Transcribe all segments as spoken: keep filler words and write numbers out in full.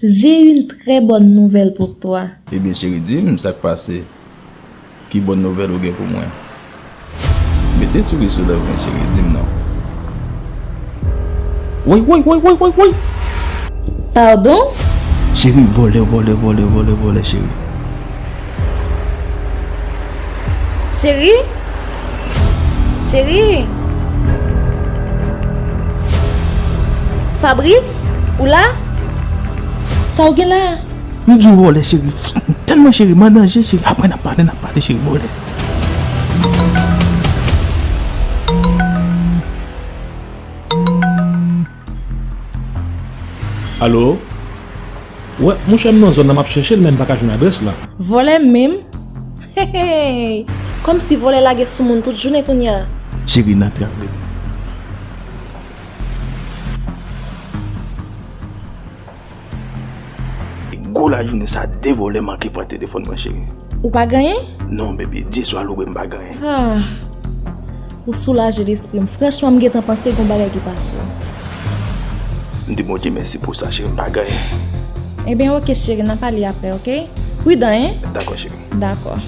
J'ai une très bonne nouvelle pour toi. Ebyen, cheri, di m sa k pase. Ki bòn nouvèl ou gen pou mwen? Mete souri sou lèv mwen, cheri, di m non. Woy, woy, woy, woy, woy, woy! Pardon? Cheri, vòlè, vòlè, vòlè, vòlè, vòlè, cheri. Cheri? Cheri? Fabrice? Ou la? Sa w gen la? M di w vòlè, cheri. M tèlman, cheri, m an danje, cheri. Apre n ap pale, n ap pale, cheri, vòlè. Alo? Wè, monchè, m nan zòn nan, m ap chèche l, men m pa ka jwenn adrès la. Vòlè menm? Hey, hey! Kòmsi vòlè lage sou moun tout jounen kounye a. Cheri, n atrape l. Gwo lajounen sa, de vòlè manke pran telefòn mwen, cheri. Ou pa genyen? Non, baby, Dye swa louwe, m pa genyen. Ah, ou soulaje lespri m. Franchman, m gentan panse gon bagay ki pase w. M di Bondye mèsi pou sa, cheri, m pa genyen. Ebyen, oke, cheri, n a pale apre, oke? Pridan, en? Dakò, cheri. Dakò.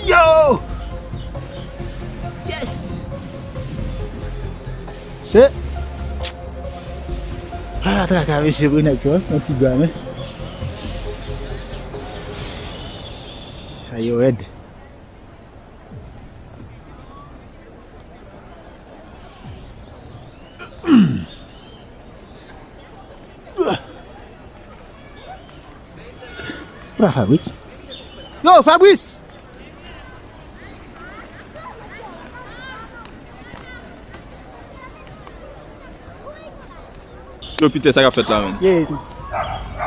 Yo! Yes! Se. Ala traka, mesye, pou nèg yo, yon ti dwa, men. Sa yo rèd. Wa Fabrice. Yo, Fabrice! Yo, Pitè, sa k ap fèt la, menm? Ye,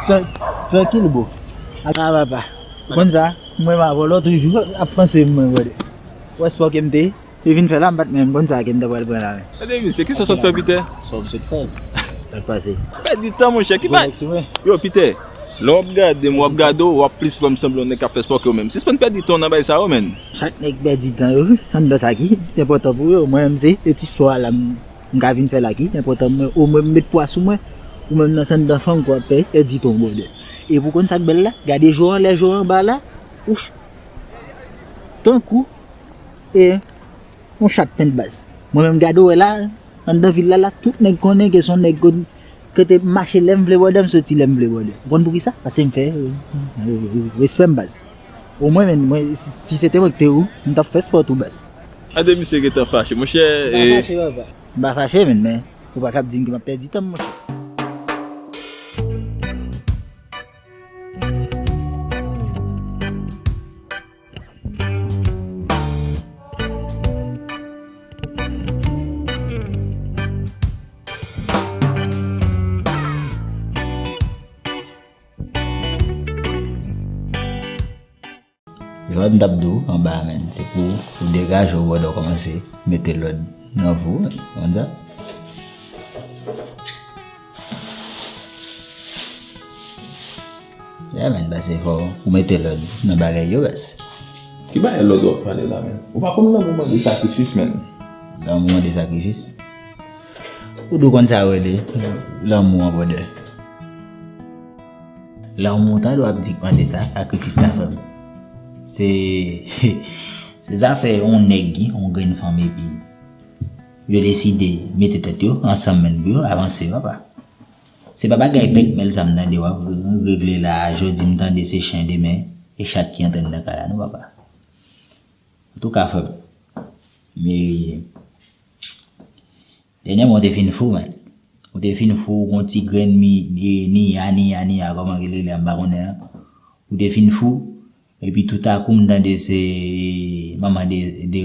tran-, trankil, bro. Ala papa. Ou konn sa? Mwen pa vòlò toujou ap panse mwen, brother. Wè spò ke m te, te vin fè la, m pa t menm konn sa ke m ta pral pran la, men. Gade misye, kisa w sot fè, Pitè? Sa w sot fè? Sa k pase? Pèdi tan, monchè, ki pa. Yo, Pitè, lè w ap gade m, w ap gade w, w ap plis wè m sanble yon nèg k ap fè spò ke w menm. Sispann pèdi tan w nan bagay sa yo, menm. Chak nèg pèdi tan yo, anndan sa ki enpòtan pou yo. Mwen menm, se ti istwa la m m ka vin fè la ki enpòtan mwen, omwen m met pwa sou mwen, ou menm nan sandan fanm kwa pè, pèdi ton bòdè. E pou konn sa k bèl la, gade jo an lè, jo anba la, ouch, tankou, e, yon chat pent baz. Mwen menm gade w wè la, anndan vil la, la, tout nèg konnen ke se yon nèg kote mache lè m vle bòdè, m soti lè m vle bòdè. Ou konn poukisa? Paske m fè, e, e, e, respè m baz. Omwen, menm, mwen, si, si se te mwen ki te ou, m t ap fè spò tou baz. Gade misye gentan fache, monchè. M pa fache, papa. M pa fache, menm, men ou pa kab di m ke m ap pèdi tan m, monchè. Jan m t ap di w anba a, menm, se pou ou degaje w, brother, w kòmanse mete lòd nan vi w, konn sa. Ya, menm, paske fò ou mete lòd nan bagay yo, baz. Ki bagay lòd w ap pale la, menm? Ou pa konn lanmou mande sakrifis, menm. Lanmou mande sakrifis? Ou dwe konn sa yo rele lanmou an, brother. Lanmou, tande w ap di k mande sa, sakrifis la, frè m. Se, se zafè yon nèg, yon grenn fanm, epi yo deside mete tèt yo ansanm, menm, pou yo avanse, papa. Se pa bagay pèkmèl sa m tande w ap regle la a, jodi m tande se chen, demen e chat ki antre anndan kay la, non, papa. Antouka, frè m, men, dènyèman, ou te fin fou, men. Ou te fin fou, ou gon ti grenn mi, e, niya, niya, niya, kòman yo rele l, m pa konnen an. Ou te fin fou, epi toutakou, m tande se manman de, de,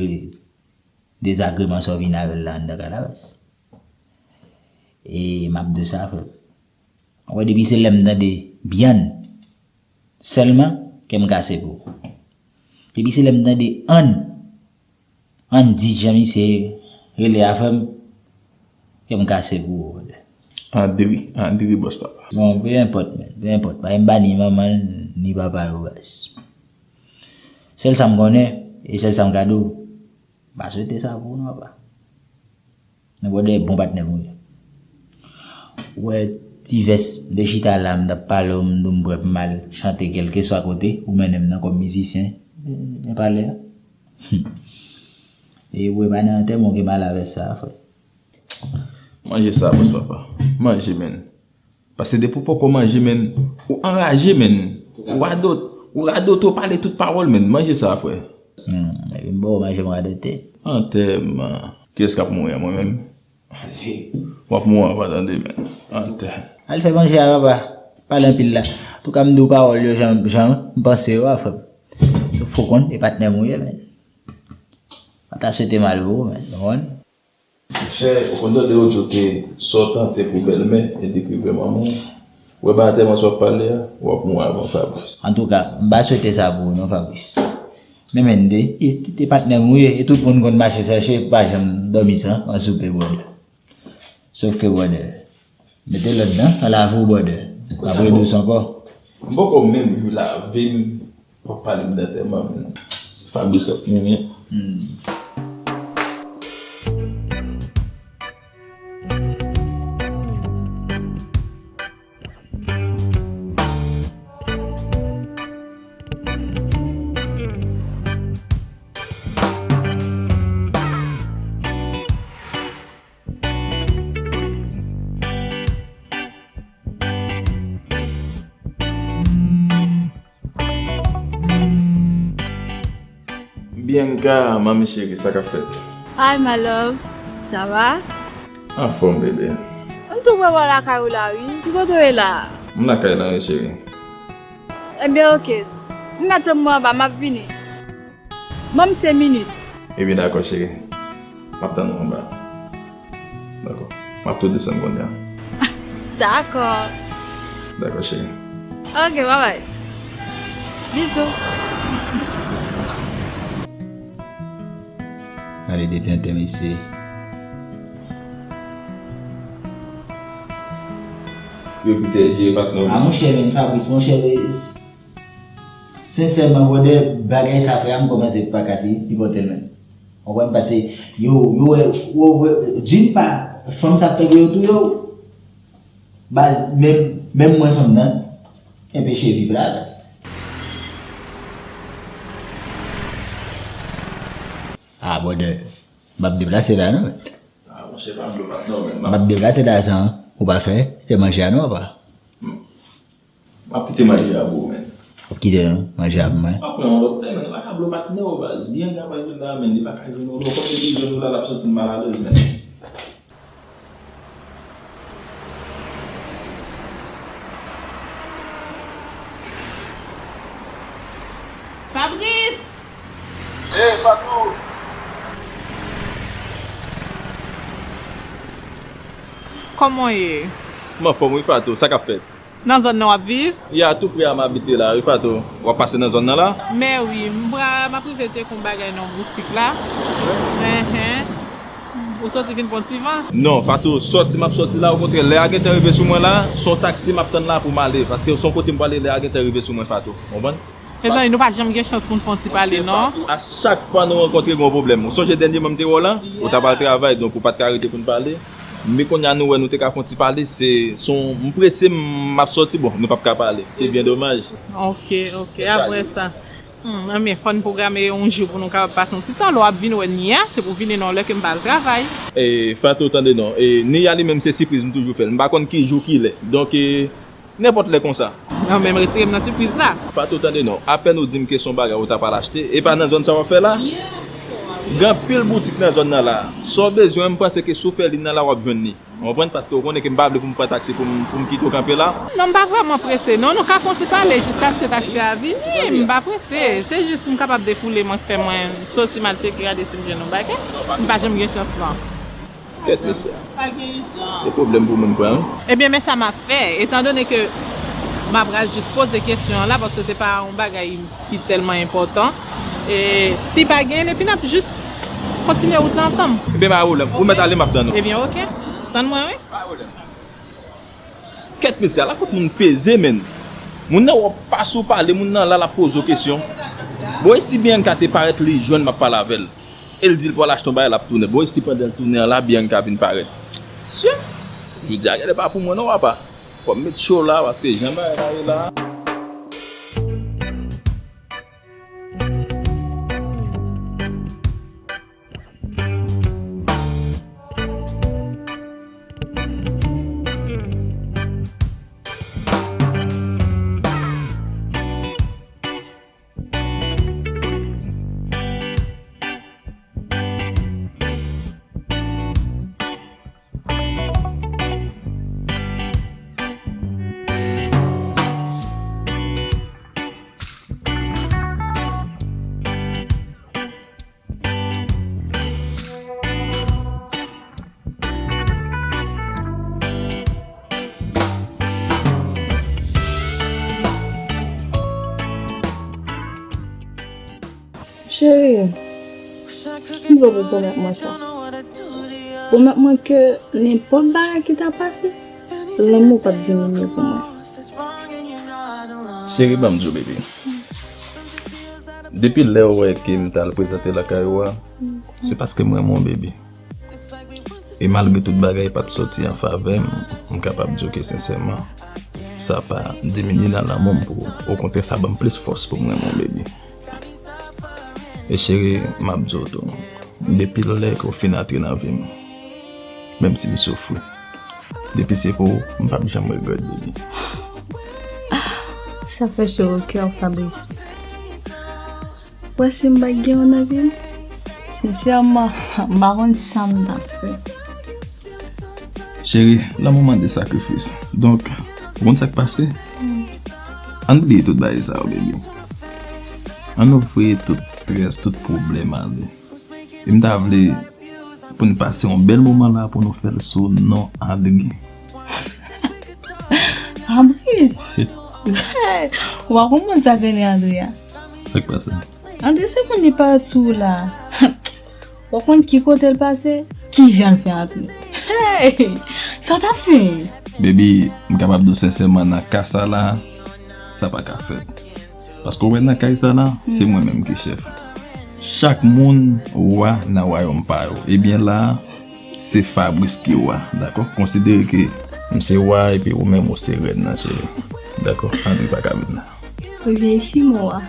dezagreman sa w vin avè l la anndan kay la, baz. E m ap di w sa, frè. Ou wè, depi se lè m tande byann sèlman, kè m kase pou ou. Depi se lè m tande ann, ann di jan misye rele a, frè m, kè m kase pou ou, brother. Andri, Andri, bòs papa. Bon, peu importe, man, peu importe. Pa m pa ni manman l, ni papa yo, baz. Sèl sa m konnen, e sèl sa m ka di w, m pa swete sa pou ou non, papa. Non, brother, bon patnè m ou ye. Ou wè, ti vès, m te chita la, m t ap pale w, m di w m prè pou m al chante kèlkeswa kote, ou mennen m nan kòm mizisyen. Men pale a. E ou wè, pa nan antèman w ke m al avè sa, frè. Manje sa, bòs papa. Manje, men. Paske depi w poko manje, men, ou anraje, men. Ou radot-, ou radote, w pale tout pawòl, men. Manje sa, frè. Hmm, epi m ba w manje, m radote. Antèman. Kiyès k ap mouri an, mwen menm? W ap mouri anvan, tande, men. Antèman. Al fè manje a, papa. Pale anpil la. Antouka, m di w pawòl yo jan, jan m panse yo a, frè m. Sof ou konn, e patnè m ou ye, men. Mwen ta swete mal pou ou, men. Ou konprann? Monchè, ou konn tande yo di w ke sa w tante pou bèlmè e dekri vrè manman w. Wè ba antèman sa w ap pale a, w ap mouri anvan Fabrice. Antouka, m pa swete sa pou ou non, Fabrice. Men, men, de, e, e, e patnè m ou ye, e tout moun konn mache chèche, pa janm dòmi san, an soupe, brother. Sof ke, brother, mete lòd nan, nan lavi w, brother. M ap rele w ankò. M poko menm jou lave m, w ap pale m d antèman, men. Se Fabrice k ap mouri. Hmm. Bianca, manmi cheri, sa k ap fèt? Hi, my love. Sa va? Anfòm, bebe. M tou prè pou lakay ou la, wi. Ki kote w ye la? M lakay la, wi, cheri. Ebyen, oke. M nan tann mwen anba, m ap vini. Ban m senk minit. Ebyen, dakò, cheri. M ap tann ou anba. Dakò. M ap tou desann kounye a. Dakò. Dakò, cheri. Oke, babay. Bizou. Gade de tenten, mesye. Yo ki te jere patnè w. Ah, monchè, men, Fabrice, monchè, sensèman, brother, bagay sa, frè, m kòmanse pa ka sipòte l menm. Ou konprann? Paske yo, yo wè, yo wè, d'une part, fanm sa ap fè ke yo touye w. Baz, menm, menm mwen fanm nan, enpeche viv la, baz. Ah, brother, m ap deplase la, non. Ah, monchè, pa blo patnè w, men. M ap deplase la san ou pa fè, se manje a, non, papa. M ap kite manje a pou ou, men. W ap kite, non, manje a pou mwen. W ap pran yon lòt, men, men, li pa ka blo patnè w, baz. Bianca pral vin la, men, li pa ka jwenn ou, non. Kote li jwenn ou la, l ap santi l malalèz, men. Fabrice! Hey, Fatou! Kòman w ye? M anfòm, wi, Fatou. Sa k ap fèt? Nan zòn nan w ap viv? Ya, tou prè a m abite la, wi, Fatou. W ap pase nan zòn nan la? Mè wi, m pra-, m ap rive tcheke yon bagay nan boutik la. Enhen. Ou soti vin pran ti van? Non, Fatou, sòti m ap sòti la, okontrè, lè a gentan rive sou mwen la, se yon taksi m ap tann la pou m ale, paske se yon kote m prale, lè a gentan rive sou mwen, Fatou. Konprann? Mezanmi, nou pa janm gen chans pou n fè yon ti pale, non? A chak fwa nou rankontre, gen yon pwoblèm. Ou sonje dènyèman m te wè w la? Ou t ap al travay, donk ou pa t ka rete pou n pale. Men kounye a nou wè nou te ka fè yon ti pale, se, se yon, m prese, m ap sòti, bon, nou p ap ka pale. Se byen domaj. Ok, ok, apre sa. Hmm, ebyen, fò n pwograme yon jou pou nou kapab pase yon ti tan. Lè w ap vin wè Nia, se pou vini nan lè ke m pa al travay. E, Fatou, tande non. E, Nia li menm se sipriz m toujou fè l. M pa konn ki jou, ki lè. Donk, e, nenpòt lè konsa. Non, men m retire m nan sipriz la. Fatou, tande non. Apèn ou di m ke se yon bagay ou ta pral achte, e pa nan zòn sa w ap fè la? Gen anpil boutik nan zòn nan la. Sa w bezwen, m panse ke si w fè liy nan la, w ap jwenn li. Ou konprann? Paske ou konnen ke m pa vle pou m pran taksi pou m, pou m kite w kanpe la. Non, m pa vrèman prese, non. Nou ka fè yon ti pale jiskaske taksi a vini. M pa prese. Se jis pou m kapab defoule mwen, fè mwen soti, m al tcheke gade si m jwenn yon bagay. M pa janm gen chans lan. Kèt mesye. Pa gen ijan. Se pwoblèm pou moun pran, wi. Ebyen, men sa m ap fè, etandone ke m ap pral jis poze kesyon an la, paske se pa yon bagay ki tèlman enpòtan. E si pa gen, epi n ap jis kontinye wout la ansanm. Ebyen, pa pwoblèm. Ou mèt ale, m ap tann ou. Ebyen, oke. Tann mwen, wi. Pa pwoblèm. Kèt mesye, ala kot moun peze, menn. Moun nan wè w pase w pale, moun nan la, l ap poze w kesyon. Bon, e si Bianca te parèt, li jwenn m ap pale avè l. E l di l pral achte yon bagay, l ap tounen. Bon, e si pandan l tounen an la, Bianca vin parèt? Sye! Jodi a, gade pa pou mwen non, papa. Fò m met cho la, paske jan bagay la ye la. Cheri, m vle pou pwomèt mwen sa. Pwomèt mwen ke nenpòt bagay ki ta pase, lanmou w p ap diminye pou mwen. Cheri, ban m di w, baby. Depi lè w wè ke m t al prezante lakay ou a, se paske m renmen w, baby. E malgre tout bagay pa t sòti an favè m, m kapab di w ke sensèman, sa pa diminye nan lanmou m pou ou. Okontrè, sa ban m plis fòs pou m renmen w, baby. E cheri, m ap di w tou, depi lè ke w fin antre nan vi m, menm si m soufri, depi se pou ou, m p ap janm regrèt, baby. Sa fè cho nan kè w, Fabrice. Wè, si m pa t gen w nan vi m, sensèman, m pa konn sa m t ap fè. Cheri, lanmou mande sakrifis. Donk, ou konn sa k pase? Ann bliye tout bagay sa yo, baby. Ann nou voye tout strès, tout pwoblèm ale. E m ta vle pou n pase yon bèl moman la pou nou fè l sou non André. Fabrice! Ou pa konn moun sa k rele André a? Sa k pase? André se moun li parèt sou ou la. Ou konn ki kote l pase? Kijan l fè antre? Hey! Sa w t ap fè? Baby, m kapab di w sensèman, nan ka sa la, sa pa ka fèt. Paske w wè nan kay sa la, se mwen menm ki chèf. Chak moun wa nan wayòm pa yo. Ebyen la, se Fabrice ki wa, dakò? Konsidere ke m se wa epi ou menm ou se rèn nan, cheri. Dakò? Ann, li pa ka vin la. Ou vin isi, mon wa.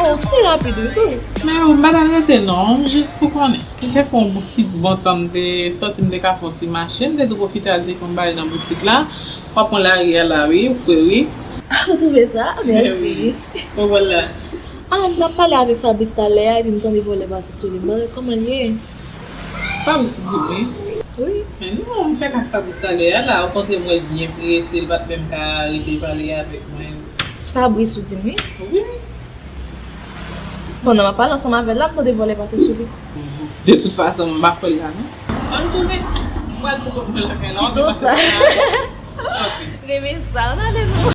Oh, ki rapid wi tou. Men ou pa t al rete non, m jis pou konnen. M te fè yon ti bon tan, m te sòti, m te ka fè yon ti mache, m te tou pwofite al te fè yon bagay nan boutik la. W ap pran lari a la wi, ou kwè wi. Ah, ou twouve sa? Mèsi. Bon, vwala. Ah, m t ap pale avèk Fabrice talè a, epi m tande vòlè pase sou li. M pa wè kòman l ye. Fabrice di wi. Wi. Men non, m fèk ak Fabrice talè a la, okontrè m wè l byen prese, l pa t menm ka rete pale avèk mwen. Fabrice ou di m wi? Wi. Pandan m ap pale ansanm avè l la, m tande vòlè pase sou li. De tout fason, m pa kwè l la non. Ann tounen. M pral pou kont mwen lakay la. Pito sa. Ok. Renmen sa, ann ale non.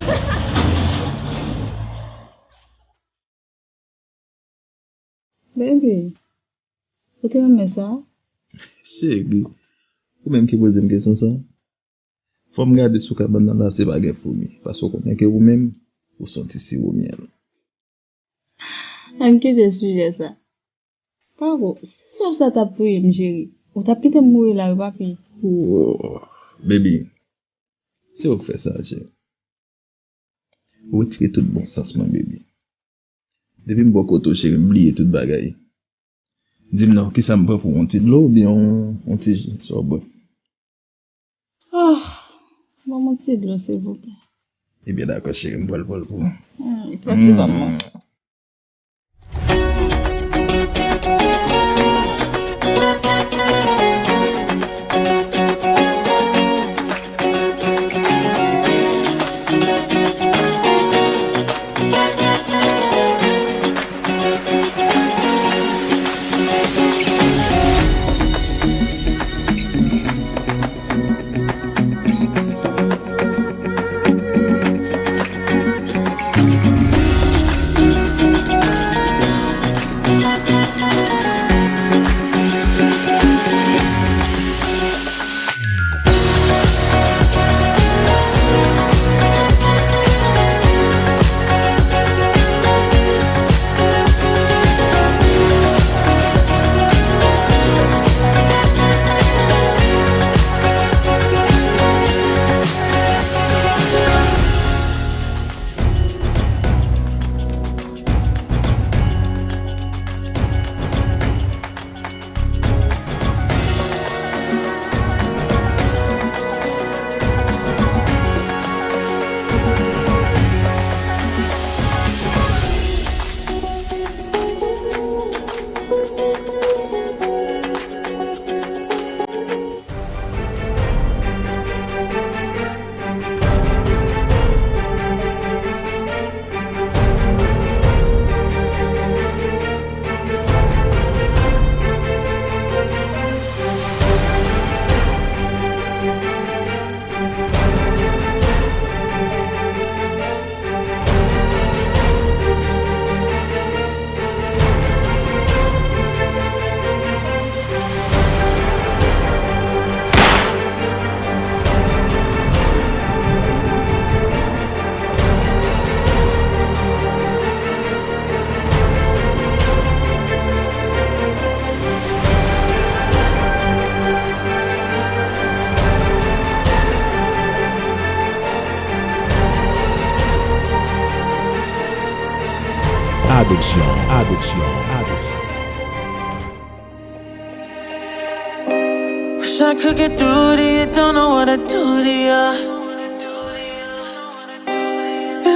Baby, ou te renmen sa? Cheri, ou menm ki poze m kesyon sa? Fò m gade sou kabann nan la, se pa gen foumi. Paske w konnen ke ou menm, ou se yon ti siwo myèl. Ann kite sijè sa. Pako, si sòf sa t ap touye m, cheri, ou t ap kite m mouri la wi, papi. Oh, baby, se ou k fè sa, cheri. Ou retire tout bon sans mwen, baby. Depi m bò kote w, cheri, m bliye tout bagay. Di m non, kisa m pran pou yon ti dlo oubyen yon, yon ti ji, sa w bwè? Ah, ban m yon ti dlo, silvouplè. Ebyen, dakò, cheri, m pral pran l pou ou. Hmm, pran ti ban m nan. Adoption, adoption, adoption. Wish I could get through to you, don't know what I do to you.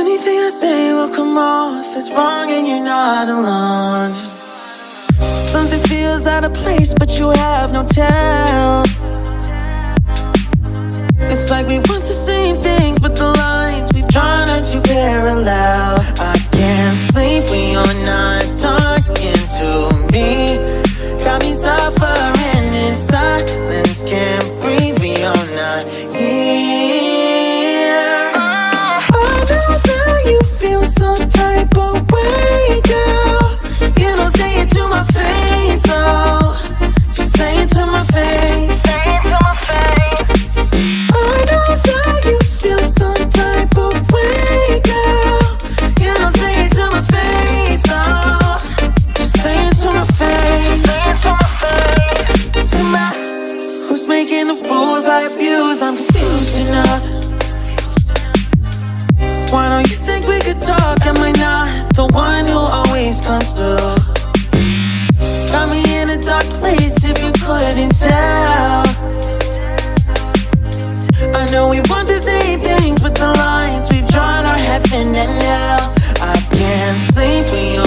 Anything I say will come off as wrong, and you're not alone. Something feels out of place, but you have no tell. It's like we want the same things, but the lines we've drawn are too parallel. I can't sleep when you're not talking to me. Got me suffering in silence, can't breathe when you're not here. I know that you feel some type of way, girl. You don't say it to my face, though. Just say it to my face. Say it to my face. I know that you feel some type of way, girl. You don't say it to my face, though. Just say it to my face. Say it to my face. To my, who's making the rules I abuse? I'm confused enough. Why don't you think we could talk? Am I not the one who always comes through? Got me in a dark place if you couldn't tell. I know we want the same things, but the lines we've drawn are heaven and hell. I can't sleep when you're